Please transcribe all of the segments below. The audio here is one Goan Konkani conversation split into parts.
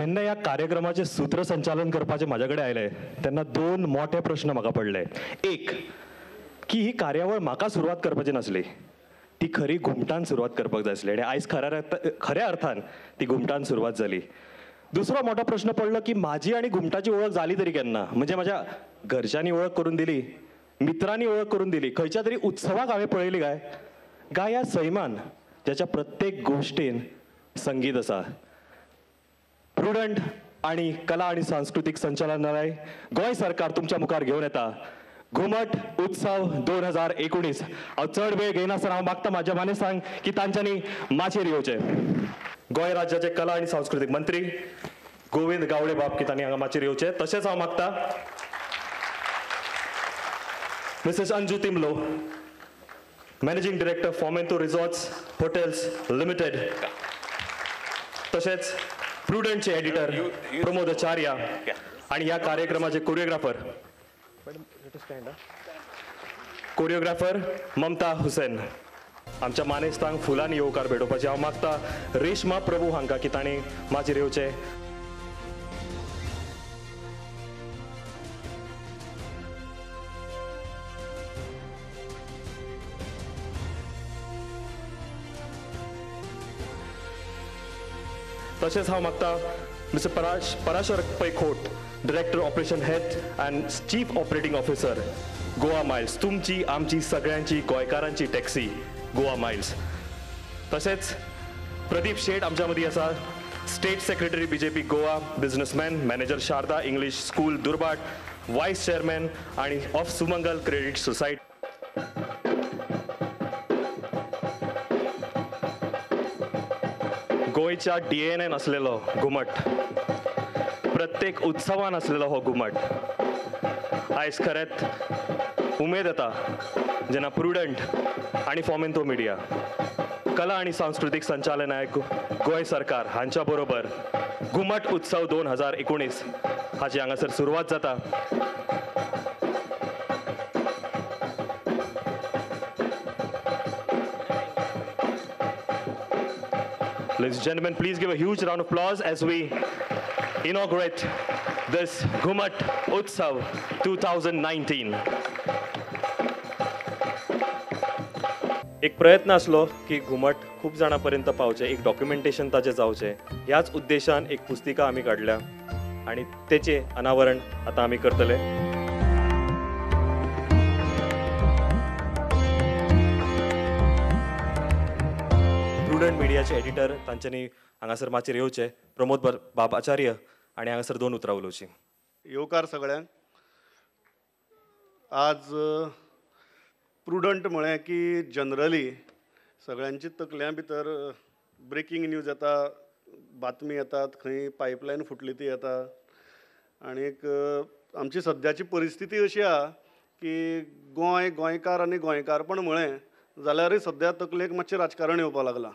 जेन्ना ह्या कार्यक्रमाचें सूत्रसंचालन करपाचें म्हाज्या कडेन आयलें तेन्ना दोन मोठे प्रश्न म्हाका पडले. एक की ही कार्यावळ म्हाका सुरवात करपाची नासली, ती खरी घुमटान सुरवात करपाक जाय आसली आनी आयज खऱ्या अर्थान ती घुमटान सुरवात जाली. दुसरो मोठो प्रश्न पडलो की म्हाजी आनी घुमटाची वळख जाली तरी केन्ना, म्हणजे म्हाज्या घरच्यांनी वळख करून दिली, मित्रांनी वळख करून दिली, खंयच्या तरी उत्सवाक हांवें पळयली काय गाय ह्या सैमान ज्याच्या प्रत्येक गोश्टीन संगीत आसा. प्रुडंट आणि कला आणि सांस्कृतीक संचालनालय गोंय सरकार तुमच्या मुखार घेवन येता घुमट उत्सव 2019. हांव चड वेळ घेयनासतना हांव मागता म्हाज्या मानेस्तांक की तांच्यांनी माचयेर येवचें. गोंय राज्याचे कला आनी सांस्कृतीक मंत्री गोविंद गावडे बाब की तांणी हांगा माचयेर येवचें. तशेंच हांव मागता Mrs Anju Timblo, managing director Fomento resorts hotels limited, तशेंच प्रुडंटचे एडिटर प्रमोद आचार्य आणि ह्या कार्यक्रमाचे कोरिओग्राफर कोरिओग्राफर ममता हुसेन. आमच्या मानेस्तांक फुलांनी येवकार भेटोवपाची हांव मागता रेश्मा प्रभू हांकां की तांणी माचयेर येवचें. तशेंच हांव मागता mister Parashar Pai Khot, director operation head and chief operating officer Goa Miles, तुमची आमची सगळ्यांची गोंयकारांची टॅक्सी गोवा मायल्स. तशेंच प्रदीप शेट आमच्या मदीं आसा, state secretary BJP Goa, businessman, manager Sharada English school Durbhat, vice chairman आनी ऑफ सुमंगल क्रेडीट सोसायटी. गोंयच्या DNA आसलेलो घुमट, प्रत्येक उत्सवान आसलेलो हो घुमट. आयज खरेंच उमेद येता जेन्ना प्रुडंट आनी फॉमेंतो मिडिया, कला आनी सांस्कृतीक संचालनालय गोंय सरकार हांच्या बरोबर घुमट उत्सव 2019 हाची हांगासर सुरवात जाता. Ladies and gentlemen, please give a huge round of applause as we inaugurate this Ghumat Utsav 2019. एक प्रयत्न आसलो की घुमट खूब जाणां पर्यंत पावचें, एक डॉक्युमेंटेशन ताचें जावचें, ह्याच उद्देशान एक पुस्तिका आमी काडल्या आनी तेचें अनावरण आतां आमी करतले. प्रुडंट मिडियाचे एडिटर तांच्यांनी हांगासर माचयेर येवचें, प्रमोद बाब आचार्य, आनी हांगासर दोन उतरां उलोवचीं. येवकार सगळ्यांक. आज प्रुडंट म्हळें की जनरली सगळ्यांची तकल्यां भितर ब्रेकींग न्यूज येता, बातमी येतात, खंय पायपलायन फुटली ती येता. आनीक आमची सद्याची परिस्थिती अशी आहा की गोंय, गोंयकार आनी गोंयकारपण म्हळें जाल्यारय सद्या तकलेक मातशें राजकारण येवपाक लागलां.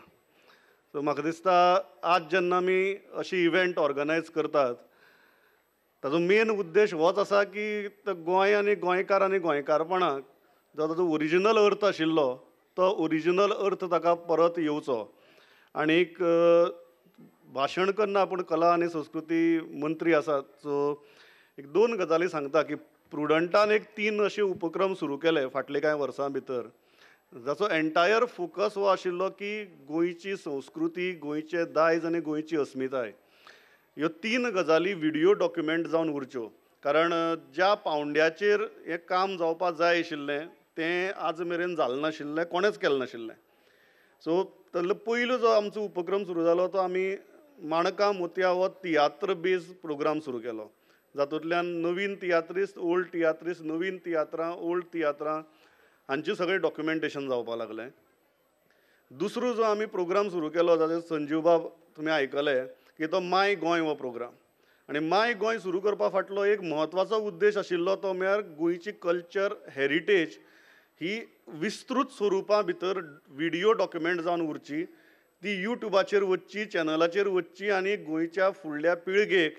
सो म्हाका दिसता आज जेन्ना आमी अशी इव्हेंट ऑर्गनायज करतात ताजो मेन उद्देश होच आसा की गोंय आनी गोंयकार आनी गोंयकारपणाक जो ताजो ओरिजिनल अर्थ आशिल्लो तो ओरिजिनल अर्थ ताका परत येवचो. आनीक भाशण करना आपूण कला आनी संस्कृती मंत्री आसात, सो एक दोन गजाली सांगता की प्रुडंटान एक 3 अशे उपक्रम सुरू केले फाटले कांय वर्सां भितर, जाचो एन्टायर फोकस हो आशिल्लो की गोंयची संस्कृती, गोंयचें दायज आनी गोंयची अस्मिताय ह्यो 3 गजाली विडियो डॉक्युमेंट जावन उरच्यो. कारण ज्या पावंड्याचेर हें काम जावपाक जाय आशिल्लें तें आज मेरेन जालें नाशिल्लें, कोणेंच केलें नाशिल्लें. सो तातूंतलो पयलो जो आमचो उपक्रम सुरू जालो तो आमी माणकां मोतयां हो तियात्र बेज प्रोग्राम सुरू केलो, जातूंतल्यान नवीन तियात्रिस्त, ओल्ड तियात्रिस्त, नवीन तियात्रां, ओल्ड तियात्रां हांचें सगळें डॉक्युमेंटेशन जावपाक लागलें. दुसरो जो आमी प्रोग्राम सुरू केलो जाचेर संजीव बाब तुमी आयकले की तो माय गोंय हो प्रोग्राम. आनी माय गोंय सुरू करपा फाटलो एक म्हत्वाचो उद्देश आशिल्लो तो म्हळ्यार गोंयची कल्चर हेरिटेज ही विस्तृत स्वरुपा भितर विडियो डॉक्युमेंट जावन उरची, ती यूट्यूबाचेर वचची, चॅनलाचेर वचची आनी गोंयच्या फुडल्या पिळगेक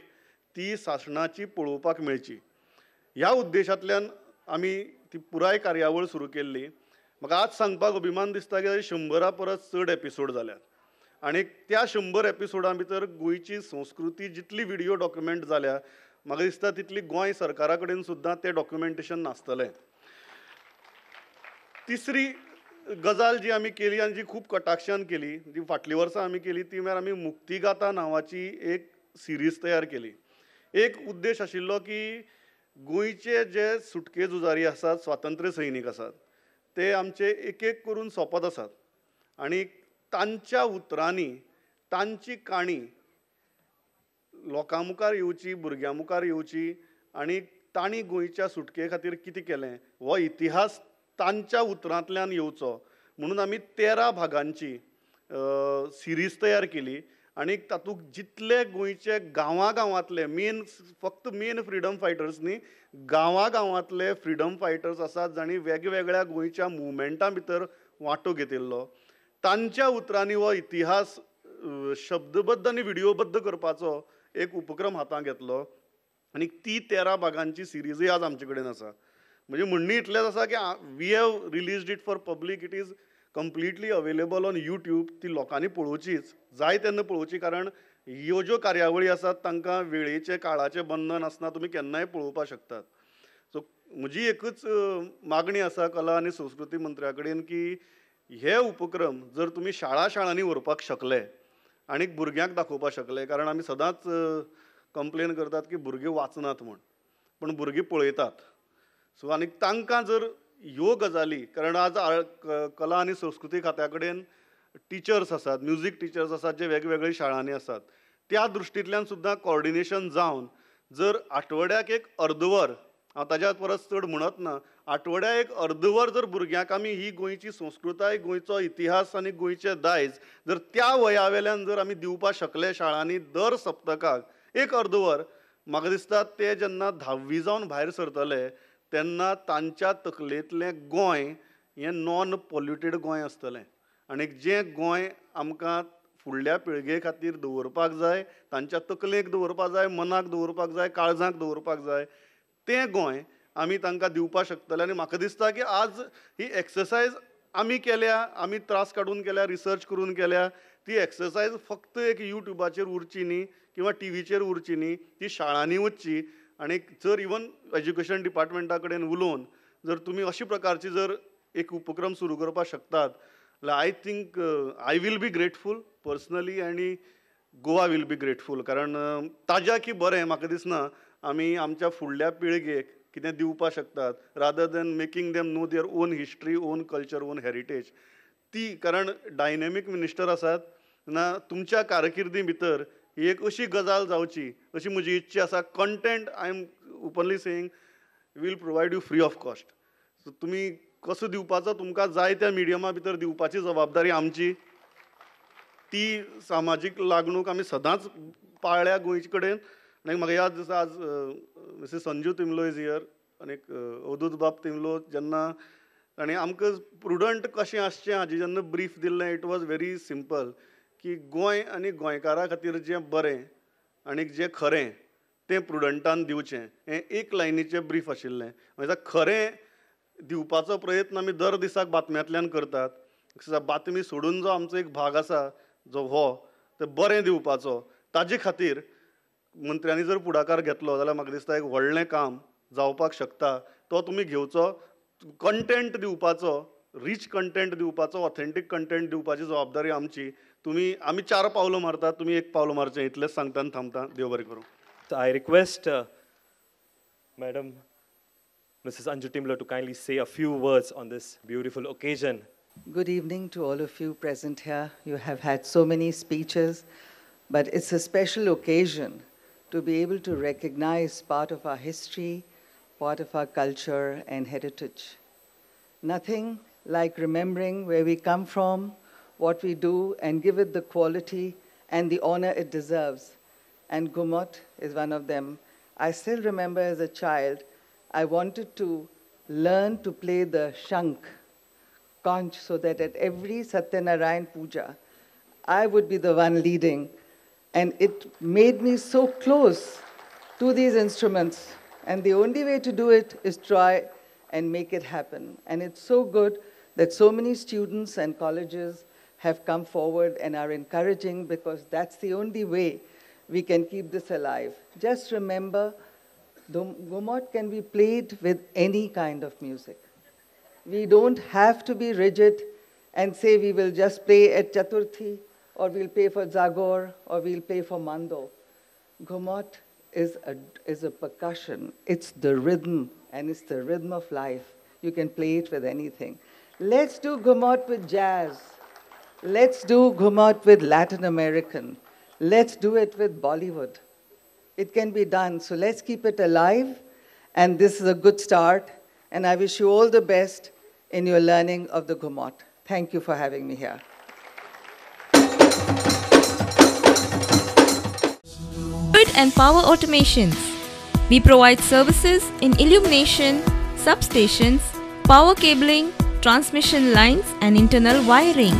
ती सासणाची पळोवपाक मेळची. ह्या उद्देशांतल्यान आमी ती पुराय कार्यावळ सुरू केल्ली. म्हाका आज सांगपाक अभिमान दिसता की 100 परस चड एपिसोड जाल्यात आनी त्या 100 एपिसोडां भितर गोंयची संस्कृती जितली विडियो डॉक्युमेंट जाल्या म्हाका दिसता तितली गोंय सरकारा कडेन सुद्दां तें डॉक्युमेंटेशन नासतलें. तिसरी गजाल जी आमी केली आनी जी खूब कटाक्षान केली, जी फाटलीं वर्सां आमी केली, ती म्हळ्यार आमी मुक्तीगाथा नांवाची एक सिरीज तयार केली. एक उद्देश आशिल्लो की गोंयचे जे सुटके झुजारी आसात, स्वातंत्र्य सैनीक आसात, ते आमचे एक एक करून सोंपत आसात आनी तांच्या उतरांनी तांची काणी लोकां मुखार येवची, भुरग्यां मुखार येवची आनी तांणी गोंयच्या सुटके खातीर कितें केलें हो इतिहास तांच्या उतरांतल्यान येवचो म्हणून आमी 13 भागांची सिरीज तयार केली. आनी तातूंत जितले गोंयचे गांवां गांवांतले मेन, फक्त मेन फ्रिडम फायटर्स न्ही, गांवां गांवांतले फ्रिडम फायटर्स आसात जांणी वेगवेगळ्या गोंयच्या मुवमेंटां भितर वांटो घेतिल्लो, तांच्या उतरांनी हो इतिहास शब्दबद्ध आनी विडियोबद्ध करपाचो एक उपक्रम हातांत घेतलो आनी ती 13 भागांची सिरीजय आज आमचे कडेन आसा. म्हणजे म्हणणी इतलेंच आसा की we have released it for public, it is completely available on YouTube. ती लोकांनी पळोवचीच, जाय तेन्ना पळोवची, कारण ह्यो ज्यो कार्यावळी आसात तांकां वेळेचें काळाचें बंधन आसना, तुमी केन्नाय पळोवपाक शकतात. सो म्हजी एकूच मागणी आसा कला आनी संस्कृती मंत्र्या कडेन की हे उपक्रम जर तुमी शाळा शाळांनी व्हरपाक शकले आनी भुरग्यांक दाखोवपाक शकले, कारण आमी सदांच कंप्लेन करतात की भुरगीं वाचनात म्हूण, पूण भुरगीं पळयतात. सो आनी तांकां जर ह्यो गजाली, कारण आज कला आनी संस्कृती खात्या कडेन टिचर्स आसात, म्युजीक टिचर्स आसात जे वेगवेगळ्या शाळांनी आसात, त्या दृश्टींतल्यान सुद्दां कॉर्डिनेशन जावन जर आठवड्याक एक अर्दवर, हांव ताज्या परस चड म्हणत ना, आठवड्याक एक अर्दवर जर भुरग्यांक आमी ही गोंयची संस्कृताय, गोंयचो इतिहास आनी गोंयचें दायज जर त्या वया वेल्यान जर आमी दिवपाक शकले शाळांनी दर सप्तकाक एक अर्दवर, म्हाका दिसता ते जेन्ना 10वी जावन भायर सरतले तेन्ना तांच्या तकलेंतलें गोंय हें नॉन पॉल्युटेड गोंय आसतलें आनी जें गोंय आमकां फुडल्या पिळगे खातीर दवरपाक जाय, तांच्या तकलेक दवरपाक जाय, मनाक दवरपाक जाय, काळजाक दवरपाक जाय, तें गोंय आमी तांकां दिवपाक शकतले. आनी म्हाका दिसता की आज ही एक्सरसायज आमी केल्या, आमी त्रास काडून केल्या, रिसर्च करून केल्या, ती एक्सरसायज फक्त एक यूट्यूबाचेर उरची न्ही किंवा टीव्हीचेर उरची न्ही, ती शाळांनी वचची. आनी जर इवन एज्युकेशन डिपार्टमेंटा कडेन उलोवन जर तुमी अशे प्रकारची जर एक उपक्रम सुरू करपाक शकतात जाल्यार I think I will be grateful personally आनी गोवा will be grateful. कारण ताज्या की बरें म्हाका दिसना आमी आमच्या फुडल्या पिळगेक कितें दिवपाक शकतात rather than making them know their own history, own culture, own heritage. ती कारण डायनेमीक मिनिस्टर आसात ना, तुमच्या कारकिर्दी भितर ही एक अशी गजाल जावची अशी म्हजी इच्छा आसा. Content I am openly saying will provide you free of cost. So तुमी कसो दिवपाचो तुमकां जाय त्या मिडियमा भितर दिवपाची जबाबदारी आमची. ती सामाजीक लागणूक आमी सदांच पाळ्ळ्या गोंयचे कडेन. आनी म्हाका याद दिसा आज Mrs Sanju Timblo is here आनी अवधूत बाब तिंबलो, जेन्ना ताणें आमकां प्रुडंट कशें आसचें हाजें जेन्ना ब्रीफ दिल्लें, it was very simple की गोंय आनी गोंयकारा खातीर जें बरें आनी जें खरें तें प्रुडंटान दिवचें, हें एक लायनीचें ब्रीफ आशिल्लें. म्हणजे खरें दिवपाचो प्रयत्न आमी दर दिसाक बातम्यांतल्यान करतात. बातमी सोडून जो आमचो एक भाग आसा जो हो ते बरें दिवपाचो, ताजे खातीर मंत्र्यांनी जर फुडाकार घेतलो जाल्यार म्हाका दिसता एक व्हडलें काम जावपाक शकता. तो तुमी घेवचो, कंटेंट दिवपाचो, रीच कंटेंट दिवपाचो, ऑथेंटीक कंटेंट दिवपाची जबाबदारी आमची. तुमी आमी 4 पावलां मारतात, तुमी 1 पावल मारचें, इतलेंच सांगता आनी थांबता. देव बरें करूं. I request madam Mrs. Anju Timblo to kindly say a few words on this beautiful occasion. Good evening to all of you present here. You have had so many speeches, but it's a special occasion to be able to recognize part of our history, part of our culture and heritage. Nothing like remembering where we come from, what we do, and give it the quality and the honor it deserves. And Ghumot is one of them. I still remember as a child, I wanted to learn to play the shank, conch, so that at every Satyanarayan puja, I would be the one leading. And it made me so close to these instruments. And the only way to do it is try and make it happen. And it's so good that so many students and colleges have come forward and are encouraging, because that's the only way we can keep this alive. Just remember, the Ghumot can be played with any kind of music. We don't have to be rigid and say we will just play at Chaturthi, or we'll play for Zagor, or we'll play for Mando. Ghumot is a percussion. It's the rhythm, and it's the rhythm of life. You can play it with anything. Let's do Ghumot with jazz. Let's do Ghumot with Latin American. Let's do it with Bollywood. It can be done. So let's keep it alive. And this is a good start. And I wish you all the best in your learning of the Ghumot. Thank you for having me here. Grid and power automations. We provide services in illumination, substations, power cabling, transmission lines and internal wiring.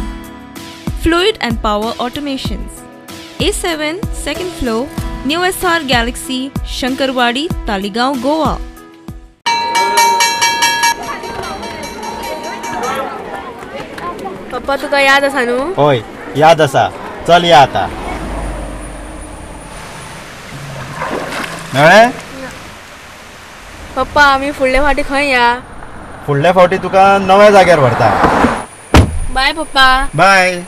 Fluid and Power Automations. A7, 2nd floor, New SR Galaxy, Shankarwadi, Taligaon, Goa. पप्पा तुका याद आसा न्हू? हय याद आसा. चल या आता. मेळ्ळें? पप्पा आमी फुडले फावटी खंय या? फुडले फावटी तुका नव्या जाग्यार व्हरता. बाय पप्पा. बाय.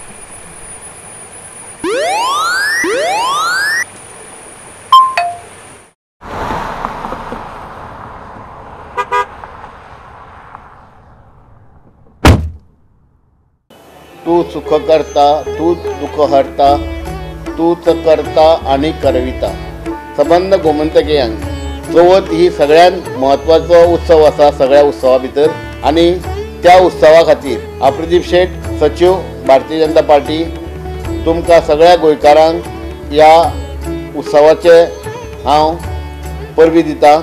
तू सुख करता, तू दुःख हरता, तूच करता आनी करविता. सबंद गोमंतकीयांक चवथ ही सगळ्यांत म्हत्वाचो उत्सव आसा सगळ्या उत्सवा भितर, आनी त्या उत्सवा खातीर प्रदीप शेट सचिव भारतीय जनता पार्टी तुमकां सगळ्या गोंयकारांक ह्या उत्सवाचे हांव परबी दिता.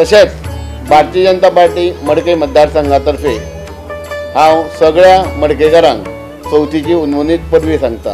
तशेंच भारतीय जनता पार्टी मडकय मतदारसंघा तर्फे हांव सगळ्या मडकयकारांक चवथीची उन्वनीत परबी सांगता.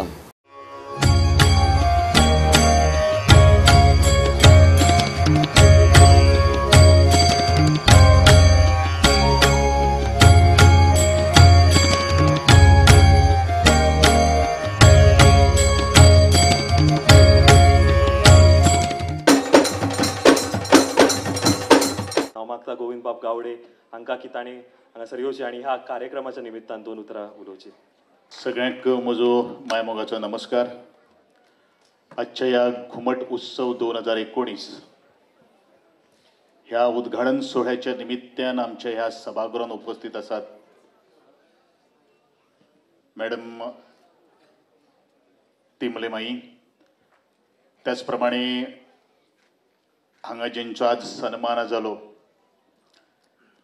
हांव मागता गोविंद बाब गावडे हांकां की तांणी हांगासर येवचें आनी ह्या कार्यक्रमाच्या निमित्तान दोन उतरां उलोवचीं. सगळ्यांक म्हजो मायमोगाचो नमस्कार. आजच्या ह्या घुमट उत्सव 2019 ह्या उद्घाटन सोहळ्याच्या निमित्तान आमच्या ह्या सभागृहात उपस्थित आसात मॅडम तिमलेमाई, त्याचप्रमाणे हांगा ज्यांचो आज सन्मान जालो,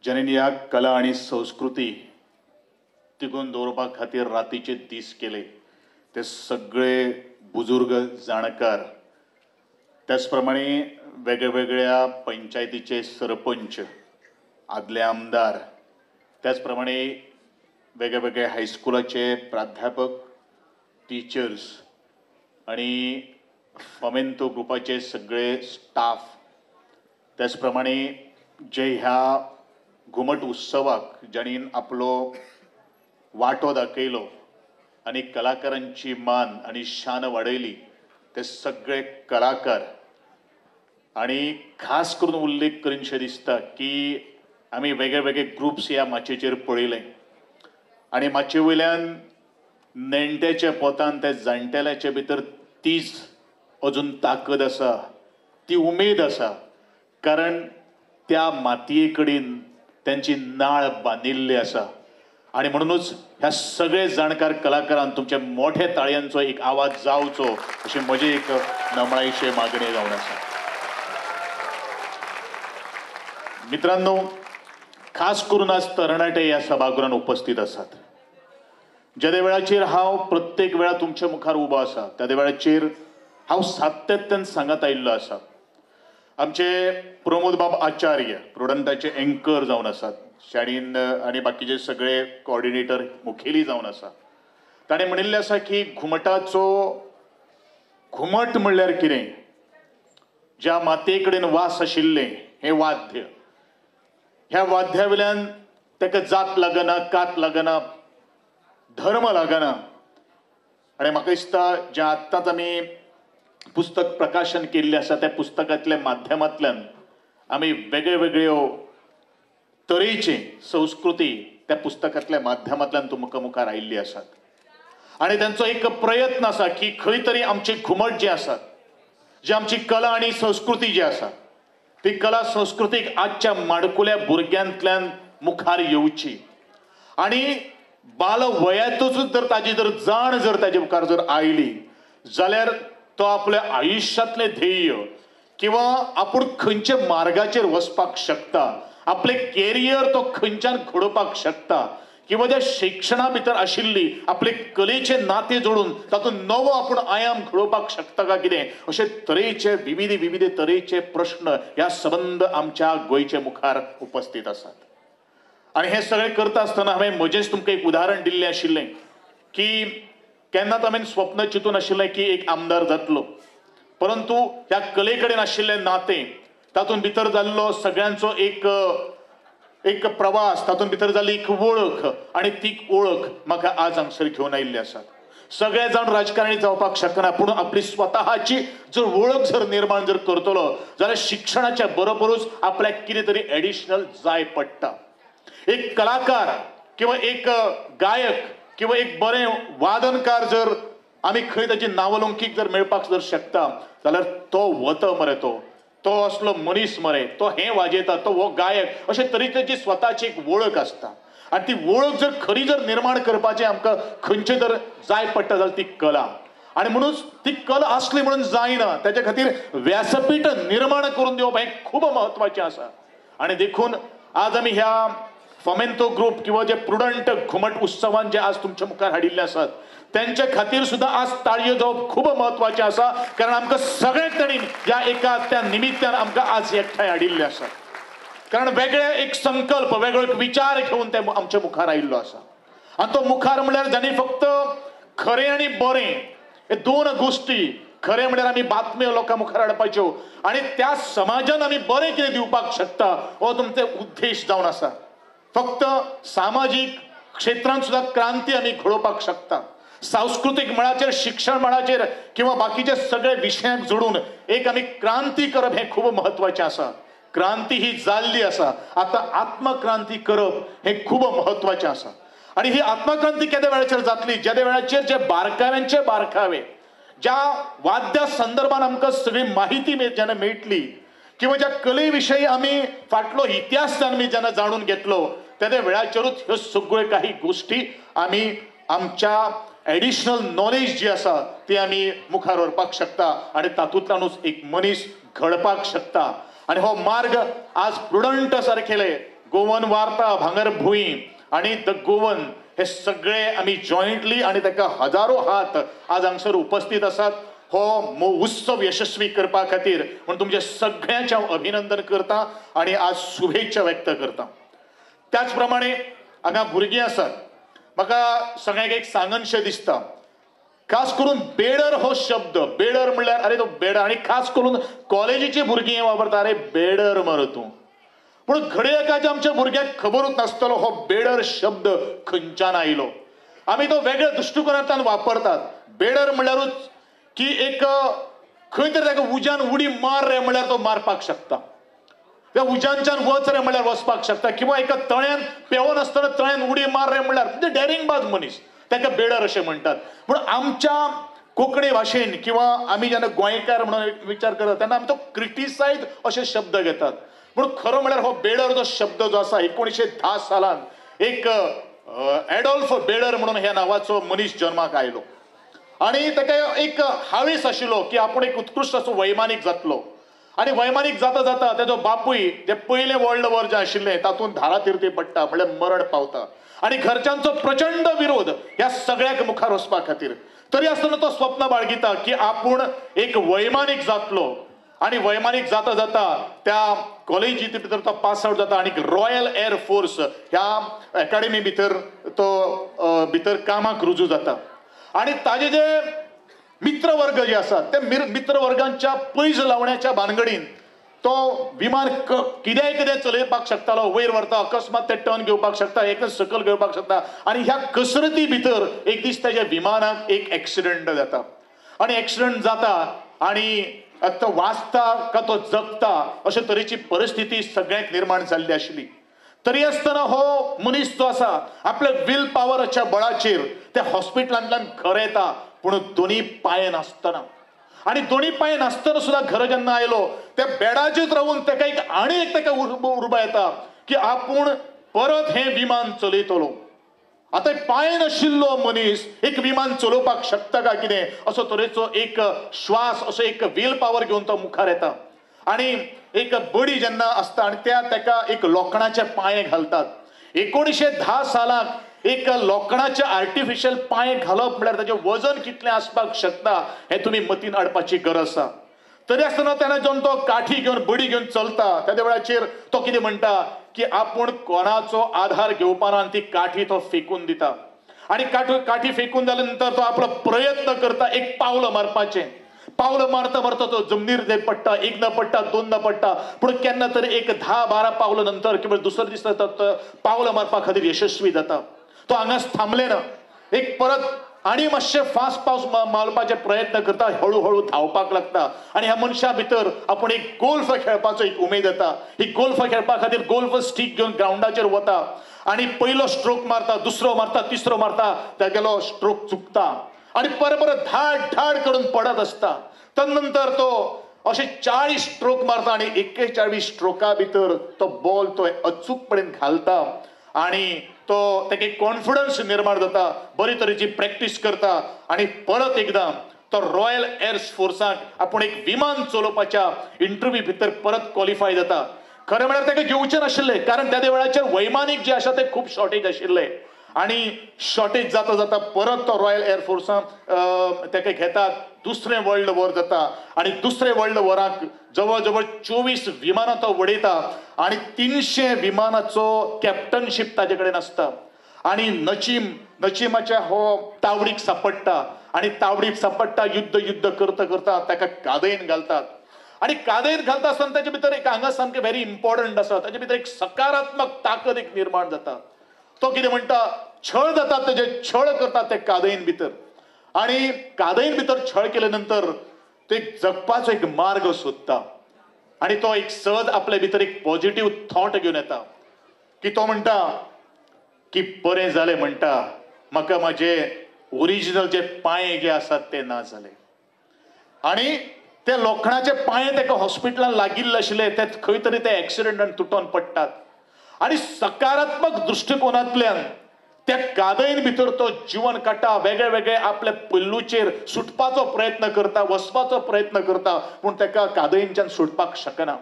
ज्यांनी ह्या कला आनी संस्कृती तिगोवन दवरपा खातीर रातीचे दीस केले ते सगळे बुजुर्ग जाणकार, त्याचप्रमाणे वेगळ्यावेगळ्या पंचायतीचे सरपंच, आदले आमदार, त्याचप्रमाणे वेगळ्यावेगळ्या हायस्कुलाचे प्राध्यापक, टिचर्स आणि फॉमेंतो ग्रुपाचे सगळे स्टाफ, त्याचप्रमाणे जे ह्या घुमट उत्सवाक ज्यांनी आपलो वांटो दाखयलो आनी कलाकारांची मान आनी शान वाडयली ते सगळे कलाकार, आनी खास करून उल्लेख करीनशें दिसता की आमी वेगळे वेगळे ग्रुप्स ह्या माचयेचेर पळयले आनी माचये वयल्यान नेणट्याच्या पोतान त्या जाणटेल्याच्या भितर तीच अजून ताकद आसा, ती उमेद आसा, कारण त्या मातये कडेन त्यांची नाळ बांदिल्ली आसा. आनी म्हणूनच ह्या सगळे जाणकार कलाकारांक तुमच्या मोठ्या ताळयांचो एक आवाज जावचो अशी म्हजी एक नमळाईची मागणी जावन आसा. मित्रांनो, खास करून आज तरणाटे ह्या सभागृहात उपस्थित आसात. ज्या वेळाचेर हांव प्रत्येक वेळा तुमच्या मुखार उबो आसा त्या वेळाचेर हांव सातत्यान सांगत आयिल्लो आसा. आमचे प्रमोद बाब आचार्य प्रुडंटाचे एंकर जावन आसात, शाणीन आनी बाकीचे सगळे कोऑर्डिनेटर मुखेली जावन आसा. ताणें म्हणिल्लें आसा की घुमटाचो घुमट म्हणल्यार कितें, ज्या मातये कडेन वास आशिल्लें हें वाद्य, ह्या वाद्या वयल्यान ताका जात लागना, कात लागना, धर्म लागना, आनी म्हाका दिसता जें आत्तांच आमी पुस्तक प्रकाशन केल्लें आसा त्या पुस्तकांतल्या माध्यमांतल्यान आमी वेगळे वेगळ्यो तरेची संस्कृती त्या पुस्तकांतल्या माध्यमांतल्यान तुमकां मुखार आयिल्ली आसात. आनी तांचो एक प्रयत्न आसा की खंय तरी आमची घुमट जी आसा, जी आमची कला आनी संस्कृती जी आसा, ती कला संस्कृतीक आजच्या माडकुल्या भुरग्यांतल्यान मुखार येवची आनी बाल वयातूच जर ताजी जर जाण जर ताजे मुखार जर आयली जाल्यार तो आपल्या आयुश्यांतलें ध्येय किंवा आपूण खंयच्या मार्गाचेर वचपाक शकता, आपलें कॅरियर तो खंयच्यान घडोवपाक शकता किंवा ज्या शिक्षणा भितर आशिल्ली आपले कलेचे नाते जोडून तातूंत नवो आपूण आयाम घडोवपाक शकता काय कितें, अशे तरेचे विविध विविध तरेचे प्रश्न ह्या संबंद आमच्या गोंयचे मुखार उपस्थित आसात. आनी हें सगळें करता आसतना हांवें म्हजेंच तुमकां एक उदाहरण दिल्लें आशिल्लें की केन्नाच हांवें स्वप्न चिंतून आशिल्लें की एक आमदार जातलो, परंतु ह्या कले कडेन आशिल्लें नातें, तातूंत भितर जाल्लो सगळ्यांचो एक एक प्रवास, तातूंत भितर जाल्ली एक वळख आनी ती वळख म्हाका आज हांगसर घेवन आयिल्ली आसात. सगळे जाण राजकारणी जावपाक शकना, पूण आपली स्वतःची जर वळख जर निर्माण जर करतलो जाल्यार शिक्षणाच्या बरोबरूच आपल्याक कितें तरी एडिशनल जाय पडटा. एक कलाकार किंवा एक गायक किंवा एक बरें वादनकार जर आमी खंय ताची नावलौकीक जर मेळपाक जर शकता जाल्यार तो वता मरे, तो तो असलो मनीस मरे, तो हें वाजयता, तो हो गायक, अशे तरेची स्वताची एक वळख आसता. आनी ती वळख जर खरी जर निर्माण करपाचें आमकां खंयचें जर जाय पडटा जाल्यार ती कला. आनी म्हणूच ती कला आसली म्हणून जायना, ताच्या खातीर व्यासपीठ निर्माण करून दिवप हें खूब म्हत्वाचें आसा. आनी देखून आज आमी ह्या फोमेंतो ग्रुप किंवा जे प्रुडंट घुमट उत्सवान जे आज तुमच्या मुखार हाडिल्ले आसात त्यांच्या खातीर सुद्दां आज ताळयो जावप खूब म्हत्वाचें आसा, कारण आमकां सगळ्याक तांणी ह्या एका त्या निमित्तान आमकां आज एकठांय हाडिल्ले आसात. कारण वेगळे एक संकल्प, वेगळो एक विचार घेवन ते आमच्या मुखार आयिल्लो आसा. आनी तो मुखार म्हणल्यार जांणी फक्त खरें आनी बरें हे दोन गोश्टी, खरें म्हणल्यार आमी बातम्यो लोकां मुखार हाडपाच्यो आनी त्या समाजान आमी बरें कितें दिवपाक शकता हो तुमचो उद्देश जावन आसा. फक्त सामाजीक क्षेत्रांत सुद्दां क्रांती आमी घडोवपाक शकता, सांस्कृतीक मळाचेर, शिक्षण मळाचेर किंवा बाकीचे सगळे विशयांक जोडून एक आमी क्रांती करप हें खूब म्हत्वाचें आसा. क्रांती ही जाल्ली आसा, आतां आत्मक्रांती करप हें खूब म्हत्वाचें आसा. आनी ही आत्मक्रांती केद्या वेळाचेर जातली, जेद्या वेळाचेर जे बारकाव्यांचे बारकावे, ज्या वाद्या संदर्भान आमकां सगळी माहिती जेन्ना मेळटली किंवा ज्या कले विशयी आमी फाटलो इतिहास आमी जेन्ना जाणून घेतलो त्या वेळाचेरूच ह्यो सगळ्यो काही गोश्टी आमी आमच्या एडिशनल नॉलेज जी आसा ती आमी मुखार व्हरपाक शकता आनी तातूंतल्यानूच एक मनीस घडपाक शकता. आनी हो मार्ग आज प्रुडंट सारकेले गोवन वार्ता, भांगरभूंय आनी the Goan हे सगळे आमी जॉयंटली आनी ताका हजारो हात आज हांगसर उपस्थित आसात हो उत्सव यशस्वी करपा खातीर. म्हूण तुमचें सगळ्यांचें हांव अभिनंदन करता आनी आज शुभेच्छा व्यक्त करता. त्याच प्रमाणे हांगा भुरगीं आसात, म्हाका सगळ्यांक एक सांगनशें दिसता, खास करून बेडर हो शब्द, बेडर म्हणल्यार अरे तो बेडर, आनी खास करून कॉलेजीची भुरगीं वापरता, अरे बेडर मरे तूं. पूण घडये एकाच्या आमच्या भुरग्यांक खबरूच नासतलो हो बेडर शब्द खंयच्यान आयलो. आमी तो वेगळ्या दृश्टिकोनांतल्यान वापरतात. बेडर म्हणल्यारूच की एक खंय तरी ताका उज्यान उडी मार रे म्हणल्यार तो मारपाक शकता, त्या उज्यानच्यान वच रे म्हणल्यार वचपाक शकता, किंवा एका तळ्यान पेंवनासतना तळ्यान उडी मार रे म्हणल्यार म्हणजे डेरिंगबाज मनीस, ताका बेडर अशें म्हणटात. पूण आमच्या कोंकणी भाशेन किंवा आमी जेन्ना गोंयकार म्हणून विचार करतात तेन्ना आमी तो क्रिटिसायज अशे शब्द घेतात. पूण खरो म्हणल्यार हो बेडर जो शब्द जो आसा 1910 सालान एक एडॉल्फ बेडर म्हणून ह्या नांवाचो मनीस जन्माक आयलो आनी ताका एक हावेस आशिल्लो की आपूण एक उत्कृश्ट असो वैमानीक जातलो. आनी वैमानीक जाता जाता तेजो बापूय जे पयलें वर्ल्ड वॉर जें आशिल्लें तातूंत धारातीर्थी पडटा, म्हणल्यार मरण पावता आनी घरच्यांचो प्रचंड विरोध ह्या सगळ्याक मुखार वचपा खातीर. तरी आसतना तो स्वप्न बाळगिता की आपूण एक वैमानीक जातलो आनी वैमानीक जाता जाता त्या कॉलेजी भितर तो पास आवट जाता आनी रॉयल एअर फोर्स ह्या एकाडेमी भितर तो भितर कामाक रुजू जाता. आनी ताजे जे मित्रवर्ग जे आसात त्या मित्रवर्गांच्या पैज लावण्याच्या भानगडीन तो विमान कित्याय कितें चलयपाक शकतालो, वयर व्हरता, अकस्मात ते टर्न घेवपाक शकता, एकच सकयल घेवपाक शकता. आनी ह्या कसरती भितर एक दीस ताच्या विमानाक एक एक्सिडंट जाता आनी एक्सिडंट जाता आनी तो वाचता का तो जगता अशे तरेची परिस्थिती सगळ्यांक निर्माण जाल्ली आशिल्ली. तरी आसतना हो मनीस जो आसा आपल्या will पावराच्या बळाचेर त्या हॉस्पिटलांतल्यान घर येता, पूण दोनी पांय नासतना. आनी दोनी पांय नासतना सुद्दां घर जेन्ना आयलो त्या बेडाचेर रावून ताका एक आनी एक ताका उर्बा येता की आपूण परत हें विमान चलयतलो. आतां पांय नाशिल्लो मनीस एक विमान चलोवपाक शकता काय कितें असो तरेचो एक श्वास, असो एक will power घेवन तो मुखार येता. आनी एक बडी जेन्ना आसता आनी त्या ताका एक लोखणाचे पांय घालतात. 1910 सालाक एक लोखणाचे आर्टिफिशियल पांय घालप म्हळ्यार ताचें वजन कितलें आसपाक शकता हें तुमी मतीन हाडपाची गरज आसा. तरी आसतना तेणें जेन्ना तो काठी घेवन बडी घेवन चलता त्या वेळाचेर तो कितें म्हणटा की आपूण कोणाचो आधार घेवपाना आनी ती काठी तो फेकून दिता. आनी काठी फेकून जाल्या नंतर तो आपलो प्रयत्न करता एक पावल मारपाचें. पावल मारता मारता तो जमनीर ते पडटा, एकदां पडटा, दोनदां पडटा, पूण केन्ना तरी एक 10-12 पावलां नंतर किंवा दुसऱ्या दिसा तो पावलां मारपा खातीर यशस्वी जाता. तो हांगाच थांबले ना, एक परत आनी मातशें फास्ट पावस मारपाचे प्रयत्न करता, हळू हळू धांवपाक लागता. आनी ह्या मनशा भितर आपूण एक गोल्फ खेळपाचो एक उमेद येता. ही गोल्फ खेळपा खातीर गोल्फ स्टीक घेवन ग्रावंडाचेर वता आनी पयलो स्ट्रोक मारता, दुसरो मारता, तिसरो मारता, तागेलो स्ट्रोक चुकता आनी परत परत धाड धाड करून पडत आसता. तदनंतर तो अशे 40 स्ट्रोक मारता आनी 41 स्ट्रोका भितर तो बॉल तो अचूकपणेन घालता आनी तो ताका एक कॉन्फिडन्स निर्माण जाता, बरी तरेची प्रॅक्टीस करता आनी परत एकदां तो रॉयल एअर फोर्साक आपूण एक विमान चलोवपाच्या इंटरव्यू भितर परत क्वॉलिफाय जाता. खरें म्हळ्यार ताका घेवचें नाशिल्लें, कारण त्या वेळाचेर वैमानीक जे आसा ते खूब शॉर्टेज आशिल्ले आनी शॉर्टेज जाता जाता परत तो रॉयल एअर फोर्सान ताका घेतात. दुसरें वर्ल्ड वॉर जाता आनी दुसरे वर्ल्ड वॉराक जवळ जवळ 24 विमानां तो उडयता आनी 300 विमानाचो कॅप्टनशीप ताजे कडेन आसता. आनी नचिमाच्या हो तावडीक सापडटा आनी तावडीक सापडटा, युद्ध युद्ध करता करता ताका कादयेन घालतात. आनी कादयेन घालता आसतना ताचे भितर एक हांगा सामकें व्हेरी इम्पॉर्टंट आसा, ताचे भितर एक सकारात्मक ताकद एक निर्माण जाता. तो कितें म्हणटा, छळ जाता तेजे छळ करता ते कादयेन भितर आनी कादयेन भितर छळ केले नंतर तो एक जगपाचो एक मार्ग सोदता आनी तो एक सहज आपले भितर एक पॉझिटिव्ह थॉट घेवन येता की तो म्हणटा की बरें जालें म्हणटा, म्हाका म्हाजे ओरिजिनल जे पांय जे आसात ते ना जाले. आनी ते लोखणाचे पांय ताका हॉस्पिटलान लागिल्ले आशिल्ले ते खंय तरी ते एक्सिडंटान तुटोन पडटात. आनी सकारात्मक दृश्टिकोनांतल्यान त्या कादयेन भितर तो जिवन काडटा, वेगळे वेगळे आपल्या पल्लूचेर सुटपाचो प्रयत्न करता, वचपाचो प्रयत्न करता, पूण ताका कादयेनच्यान सुटपाक शकना.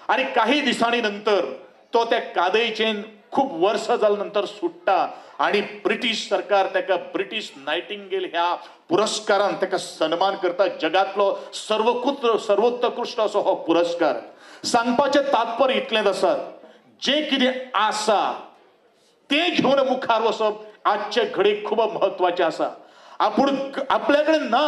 आनी काही दिसांनी नंतर तो त्या कादयेचेन खूब वर्सां जाल्या नंतर सुट्टा आनी ब्रिटीश सरकार ताका ब्रिटीश नायटिंगेल ह्या पुरस्कारान ताका सन्मान करता. जगांतलो सर्वोत्कृष्ट असो हो पुरस्कार. सांगपाचें तात्पर्य इतलेंच आसा, जें कितें आसा तें घेवन मुखार वचप आजचे घडयेक खूब म्हत्वाचें आसा. आपूण आपल्या कडेन ना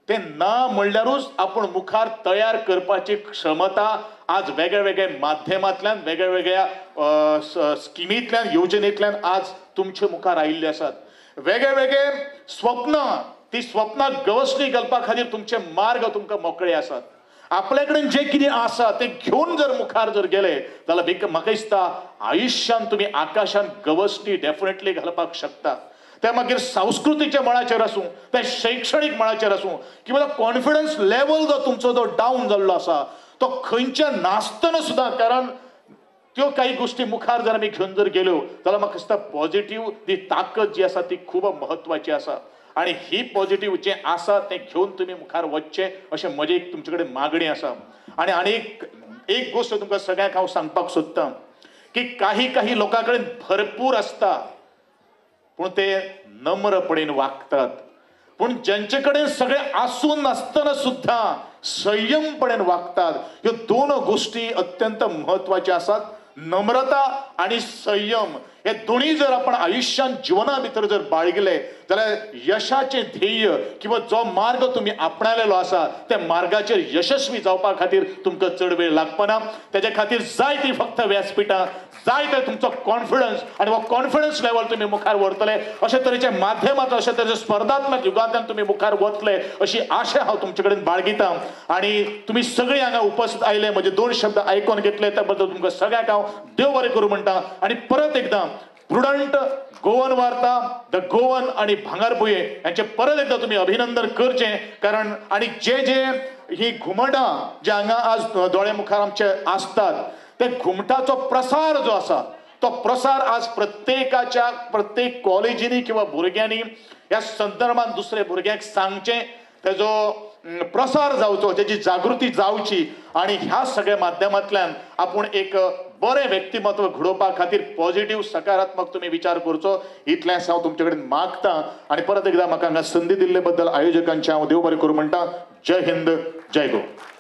तें ना म्हणल्यारूच आपूण मुखार तयार करपाची क्षमता आज वेगळ्या वेगळ्या माध्यमांतल्यान, वेगळ्या वेगळ्या स्किमींतल्यान, योजनेंतल्यान आज तुमचे मुखार आयिल्ले आसात. वेगळे वेगळे स्वप्नां, ती स्वप्नां गवसणी घालपा खातीर तुमचे मार्ग तुमकां मोकळे आसात. आपल्या कडेन जें कितें आसा तें घेवन जर मुखार जर गेले जाल्यार म्हाका दिसता आयुश्यान तुमी आकाशान गवसणी डेफिनेटली घालपाक शकता. ते मागीर संस्कृतीच्या मळाचेर आसूं, ते शैक्षणीक मळाचेर आसूं, किंवा कॉन्फिडन्स लेवल जो तुमचो जो डावन जाल्लो आसा तो खंयच्या नासतना सुद्दां, कारण त्यो काही गोष्टी मुखार जर आमी घेवन जर गेल्यो जाल्यार म्हाका दिसता पॉझिटिव्ह ती ताकद जी आसा ती खूब म्हत्वाची आसा. आनी ही पॉझिटिव्ह जें आसा तें घेवन तुमी मुखार वचचें अशें म्हजें एक तुमचे कडेन मागणी आसा. आनी आनी एक गोश्ट तुमकां सगळ्यांक हांव सांगपाक सोदतां की काही काही लोकां कडेन भरपूर आसता पूण ते नम्रपणेन वागतात, पूण ज्यांचे कडेन सगळें आसून नासतना सुद्दां संयमपणेन वागतात. ह्यो दोन गोश्टी अत्यंत म्हत्वाच्यो आसात, नम्रता आनी संयम. हे दोन्ही जर आपण आयुष्यान जिवना भितर जर बाळगिले जाल्यार यशाचें ध्येय किंवा जो मार्ग तुमी आपणायलेलो आसा त्या मार्गाचेर यशस्वी जावपा खातीर तुमकां चड वेळ लागपना. तेज्या खातीर जाय ती फक्त व्यासपिठां, जाय ते तुमचो कॉन्फिडन्स आनी हो कॉन्फिडन्स लेवल तुमी मुखार व्हरतले. अशे तरेच्या माध्यमांतल्यान, अशे तरेच्या स्पर्धात्मक युगांतल्यान तुमी मुखार वतले अशी आशा हांव तुमचे कडेन बाळगितां. आनी तुमी सगळीं हांगा उपस्थित आयले, म्हजे दोन शब्द आयकून घेतले त्या बद्दल तुमकां सगळ्यांक हांव देव बरें करूं म्हणटा. आनी परत एकदां prudent, Goan Varta, the Goan आनी भांगरभूंय यांचे परत एकदां तुमी अभिनंदन करचें. कारण आनी जे जे ही घुमटां जे हांगा आज दोळे मुखार आमचे आसतात ते घुमटाचो प्रसार जो आसा तो प्रसार आज प्रत्येकाच्या प्रत्येक कॉलेजींनी किंवा भुरग्यांनी ह्या संदर्भात दुसऱ्या भुरग्यांक सांगचें, तेजो प्रसार जावचो, तेजी जागृती जावची आनी ह्या सगळ्या माध्यमांतल्यान आपूण एक बरें व्यक्तिमत्व घडोवपा खातीर पॉझिटिव्ह सकारात्मक तुमी विचार करचो इतलेंच हांव तुमचे कडेन मागता. आनी परत एकदां म्हाका हांगा संदी दिल्ले बद्दल आयोजकांचें हांव देव बरें करूं म्हणटा. जय हिंद, जय गोवा.